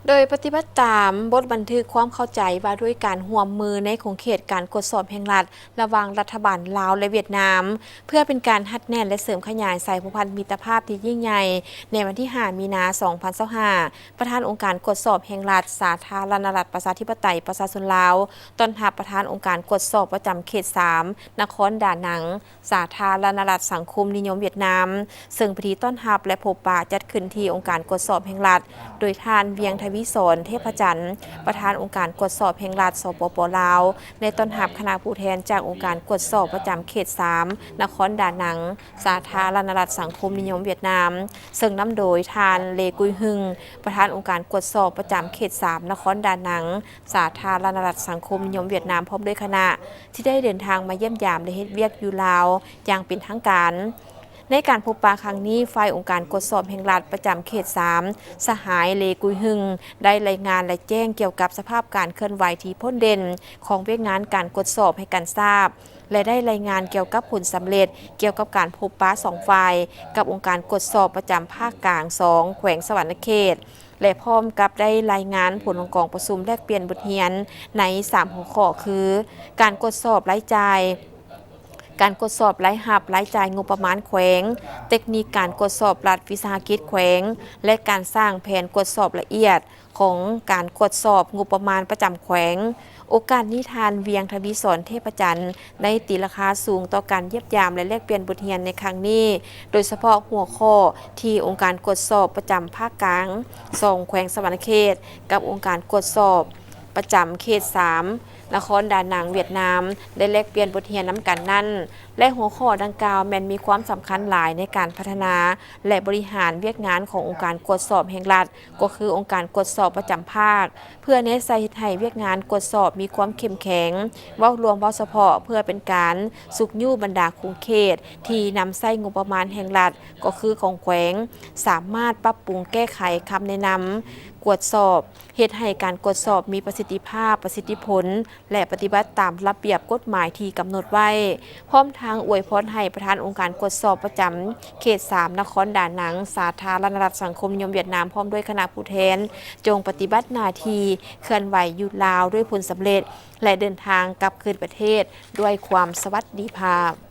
ໂດຍປະຕິບັດຕາມບົດບັນທຶກຄວາມເຂົ້າໃຈວ່າດ້ວຍການຮ່ວມມືໃນຂົງເຂດການກວດສອບແຫ່ງລັດ ລະຫວ່າງລັດຖະບານລາວ ແລະ ຫວຽດນາມ ເພື່ອເປັນການຮັດແໜ້ນ ແລະ ເສີມຂະຫຍາຍສາຍພົວພັນມິດຕະພາບທີ່ຍິ່ງໃຫຍ່ ໃນວັນທີຫ້າ ມີນາ ສອງພັນຊາວຫ້າ ປະທານອົງການກວດສອບແຫ່ງລັດ ສາທາລະນະລັດ ປະຊາທິປະໄຕ ປະຊາຊົນລາວ ຕ້ອນຮັບປະທານອົງການກວດສອບປະຈຳເຂດສາມ ນະຄອນດານັງ ສາທາລະນະລັດສັງຄົມນິຍົມຫວຽດນາມ, ເຊິ່ງພິທີຕ້ອນຮັບ ແລະ ພົບປະຈັດຂຶ້ນທີ່ອົງການກວດສອບແຫ່ງລັດ ໂດຍທ່ານ ວຽງທະວີສອນ ເທບພະຈັນ ປະທານອົງການກວດສອບແຫ່ງລັດ ສປປ ລາວ ໄດ້ຕ້ອນຮັບຄະນະຜູ້ແທນຈາກອົງການກວດສອບປະຈຳເຂດສາມ ນະຄອນດານັງ ສາທາລະນະລັດສັງຄົມນິຍົມຫວຽດນາມ, ເຊິ່ງນຳໂດຍທ່ານ ເລ ກຸຍຮຶງ ປະທານອົງການກວດສອບປະຈຳເຂດສາມ ນະຄອນດານັງ ສາທາລະນະລັດສັງຄົມນິຍົມຫວຽດນາມ ພ້ອມດ້ວຍຄະນະ ທີ່ໄດ້ເດີນທາງມາຢ້ຽມຢາມ ແລະ ເຮັດວຽກຢູ່ລາວຢ່າງເປັນທາງການ. ໃນການພົບປະຄັ້ງນີ້, ຝ່າຍອົງການກວດສອບແຫ່ງລັດປະຈຳເຂດສາມ ສະຫາຍ ເລ ກຸຍຮຶງ ໄດ້ລາຍງານ ແລະ ແຈ້ງກ່ຽວກັບສະພາບການເຄື່ອນໄຫວທີ່ພົ້ນເດັ່ນຂອງວຽກງານການກວດສອບໃຫ້ກັນຊາບ ແລະ ໄດ້ລາຍງານກ່ຽວກັບຜົນສຳເລັດກ່ຽວກັບການພົບປະສອງຝ່າຍ ກັບອົງການກວດສອບປະຈຳພາກກາງສອງ ແຂວງສະຫວັນນະເຂດ ແລະ ພ້ອມກັບໄດ້ລາຍງານຜົນຂອງກອງປະຊຸມແລກປ່ຽນບົດຮຽນໃນສາມຫົວຂໍ້ຄື ການກວດສອບລາຍຈ່າຍ, ການກວດສອບລາຍຮັບລາຍຈ່າຍງົບປະມານແຂວງ, ເຕັກນິກການກວດສອບລັດວິສາຫະກິດແຂວງ ແລະ ການສ້າງແຜນກວດສອບລະອຽດຂອງການກວດສອບງົບປະມານປະຈຳແຂວງ. ໂອກາດນີ້ ທ່ານ ວຽງທະວີສອນ ເທບພະຈັນ ໄດ້ຕີລາຄາສູງຕໍ່ການຢ້ຽມຢາມ ແລະ ແລກປ່ຽນບົດຮຽນໃນຄັ້ງນີ້, ໂດຍສະເພາະຫົວຂໍ້ທີ່ອົງການກວດສອບປະຈຳພາກກາງສອງ ແຂວງສະຫວັນນະເຂດ ກັບອົງການກວດສອບປະຈຳເຂດສາມ ນະຄອນດານັງ ຫວຽດນາມ ໄດ້ແລກປ່ຽນບົດຮຽນນຳກັນນັ້ນ ແລະ ຫົວຂໍ້ດັ່ງກ່າວແມ່ນມີຄວາມສຳຄັນຫຼາຍໃນການພັດທະນາ ແລະ ບໍລິຫານວຽກງານຂອງອົງການກວດສອບແຫ່ງລັດ ກໍຄືອົງການກວດສອບປະຈຳພາກ ເພື່ອແນໃສ່ເຮັດໃຫ້ວຽກງານກວດສອບມີຄວາມເຂັ້ມແຂງ, ເວົ້າລວມເວົ້າສະເພາະ ເພື່ອເປັນການຊຸກຍູ້ບັນດາຂົງເຂດທີ່ນຳໃຊ້ງົບປະມານແຫ່ງລັດ ກໍຄືຂອງແຂວງ ສາມາດປັບປຸງແກ້ໄຂຄຳແນະນຳກວດສອບ ເຮັດໃຫ້ການກວດສອບມີປະສິດທິພາບ, ປະສິດທິຜົນ ແລະ ປະຕິບັດຕາມລະບຽບກົດໝາຍທີ່ກຳນົດໄວ້, ພ້ອມທັງອວຍພອນໃຫ້ປະທານອົງການກວດສອບປະຈຳເຂດສາມ ນະຄອນດານັງ ສາທາລະນະລັດສັງຄົມນິຍົມຫວຽດນາມ ພ້ອມດ້ວຍຄະນະຜູ້ແທນ ຈົ່ງປະຕິບັດໜ້າທີ່ເຄື່ອນໄຫວຢູ່ລາວດ້ວຍຜົນສຳເລັດ ແລະ ເດີນທາງກັບຄືນປະເທດດ້ວຍຄວາມສະຫວັດດີພາບ.